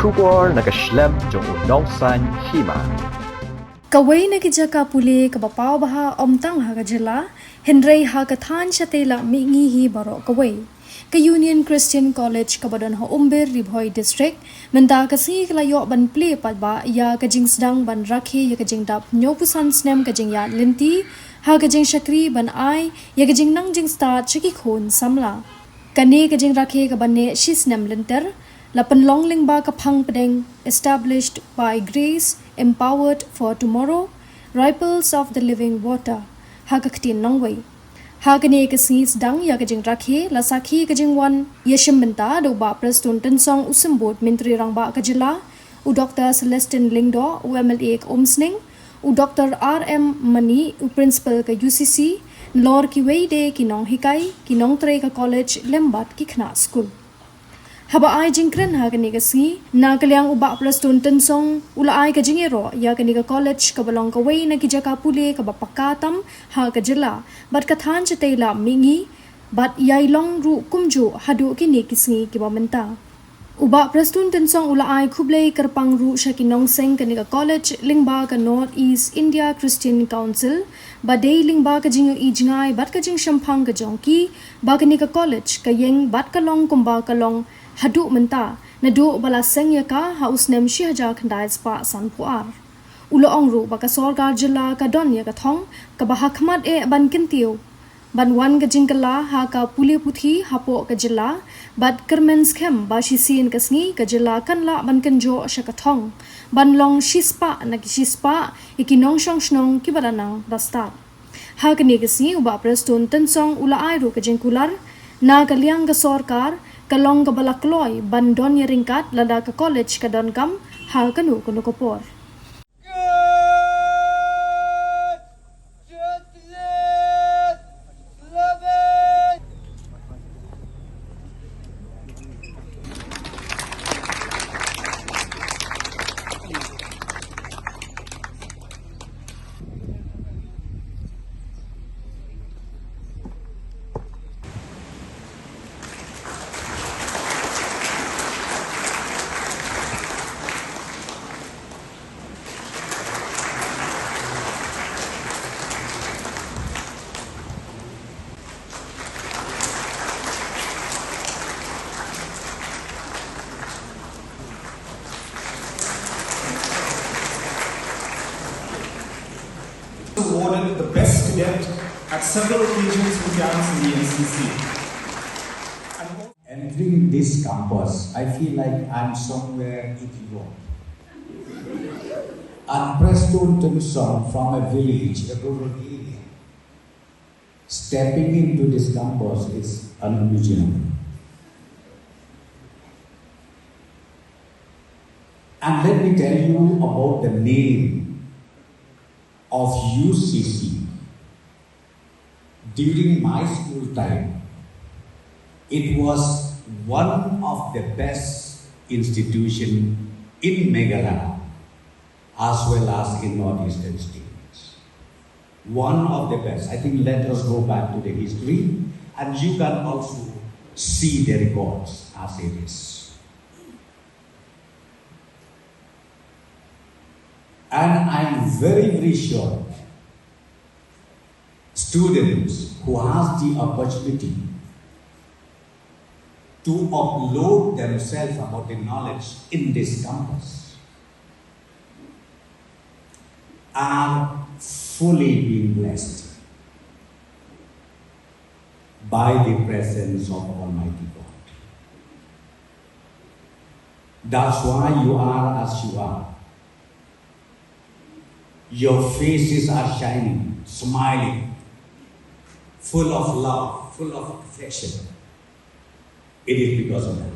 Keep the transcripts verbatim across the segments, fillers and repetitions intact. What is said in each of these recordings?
Khubor na ka shlem jong u nongsan hima. Kawei na ki jaka pule kaba paw bha ym tang ha ka jylla, hynrei ha ka thaiñ shatei la mihngi hi baroh kawei. Ka Union Christian College kaba don ha Umbir, Ri Bhoi District, mynta ka sngi ka la ïoh ban plie paidbah ïa ka jingsdang ban rakhe ïa ka jingdap hynñiewphew san snem ka jingïaid lynti ha ka jingshakri ban ai ïa ka jingnang jingstad sha ki khun samla. Kane ka jingrakhe kaba neh shi snem lynter la pynlong lyngba ka phang pdeng Established by Grace, Empowered for Tomorrow, Ripples of the Living Water, ha ka ktien nongwei. Ha kane ka sngi sdang ïa ka jingrakhe la sakhi ka jingwan ïashim bynta da u Bah Prestone Tynsong, u Symbud Myntri Rangbah ka jylla, u Doktor Celestine Lyngdoh, u M L A ka Umsning, u Doktor R M Mani, u Principal ka U C C, nalor kiwei de ki nonghikai, ki nongtrei ka college lem bad ki khynnah skul. Haba ai jingkren ha kane ka sngi, na ka liang u Bah Prestone Tynsong u la ai ka jingïaroh ïa kane ka college kaba long kawei na ki jaka pule kaba paka tam ha ka jylla bad ka thaiñ shatei la mihngi bad ïai long ruh kumjuh haduh kine ki sngi kiba mynta. U Bah Prestone Tynsong u la ai khublei kyrpang ruh sha ki nongseng kane ka college lyngba ka North East India Christian Council, ba dei lyngba ka jingïohi jngai bad ka jingshemphang ka jong ki ba kane ka college ka ïeng bad ka long kumba ka long haduh mynta, naduh ba la seng ïa ka ha u snem shi hajar khyndai spah sanphew ar. U la ong ruh ba ka sorkar jylla ka don ïa ka thong kaba ha khmat eh ban kyntiew ban wan ka jingkylla ha ka pule puthi hapoh ka jylla, bad kyrmen skhem ba shisien ka sngi ka jylla kan lah ban kynjoh sha ka thong ban long shispah na ki shispah ïa ki nongshong shnong kiba la nang ba stad. Ha kane ka sngi u Bah Prestone Tynsong u la ai ruh ka jingkular na ka liang ka sorkar, ka long kaba la kloi ban don ïaryngkat lada ka college ka donkam ha kano kano ka por. Awarded the best cadet at several occasions for Cairns in the N C C. And entering this campus, I feel like I'm somewhere in Europe. And Prestone Tynsong from a village, a rural area, stepping into this campus is unimaginable. And let me tell you about the name of U C C. During my school time, it was one of the best institution in Meghalaya as well as in northeastern states. One of the best. I think let us go back to the history and you can also see the records as it is. And I'm very, very sure students who has the opportunity to upload themselves about the knowledge in this campus are fully being blessed by the presence of Almighty God. That's why you are as you are. Your faces are shining, smiling, full of love, full of affection. It is because of that.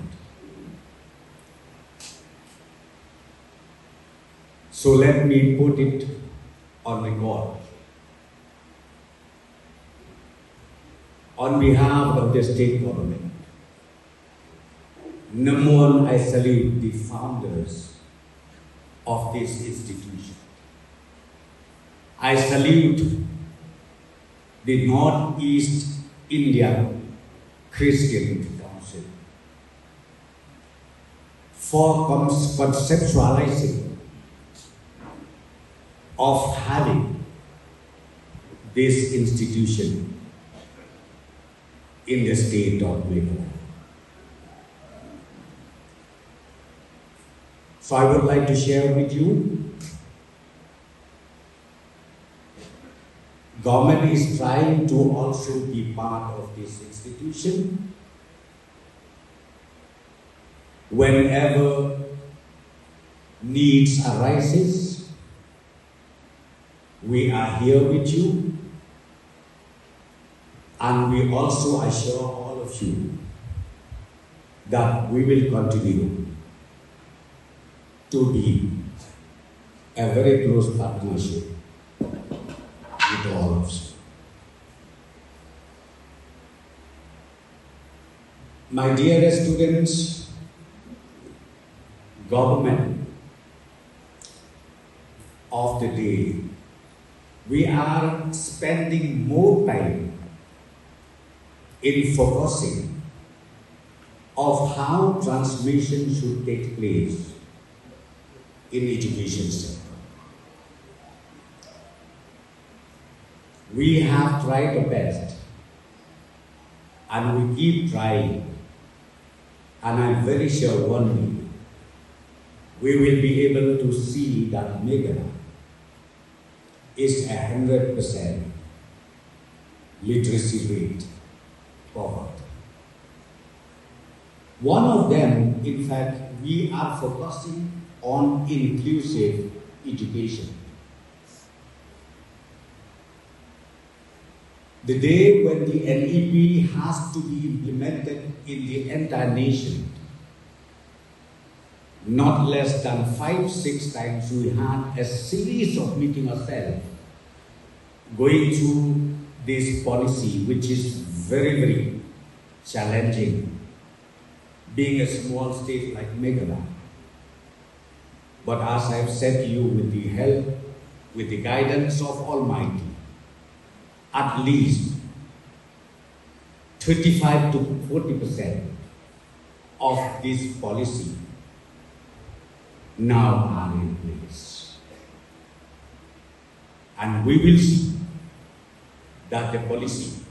So let me put it on record. On behalf of the state government, number one, I salute the founders of this institution. I salute the Northeast India Christian Council. for cons- conceptualizing of having this institution in the state of Meghalaya. So I would like to share with you, government is trying to also be part of this institution. Whenever needs arises, we are here with you, and we also assure all of you that we will continue to be a very close partnership with all of you. My dear students, government of the day, we are spending more time in focusing of how transmission should take place in education sector. We have tried the best, and we keep trying, and I'm very sure one day we will be able to see that Meghalaya is a hundred percent literacy rate covered. One of them, in fact, we are focusing on inclusive education. The day when the N E P has to be implemented in the entire nation, not less than five, six times, we had a series of meeting ourselves, going through this policy, which is very, very challenging, being a small state like Meghalaya. But as I've said to you, with the help, with the guidance of Almighty, at least thirty-five to forty percent of this policy now are in place. And we will see that the policy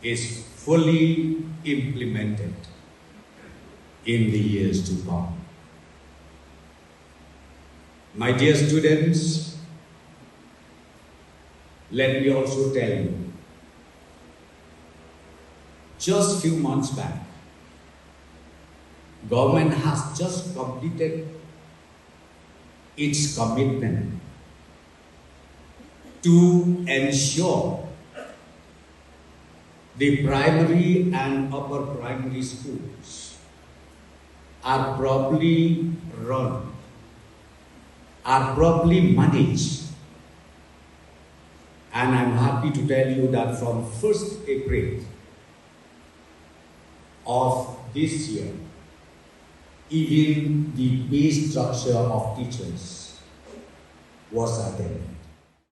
is fully implemented in the years to come. My dear students, let me also tell you, just few months back, government has just completed its commitment to ensure the primary and upper primary schools are properly run, are properly managed. And I'm happy to tell you that from first April of this year, even the pay structure of teachers was added.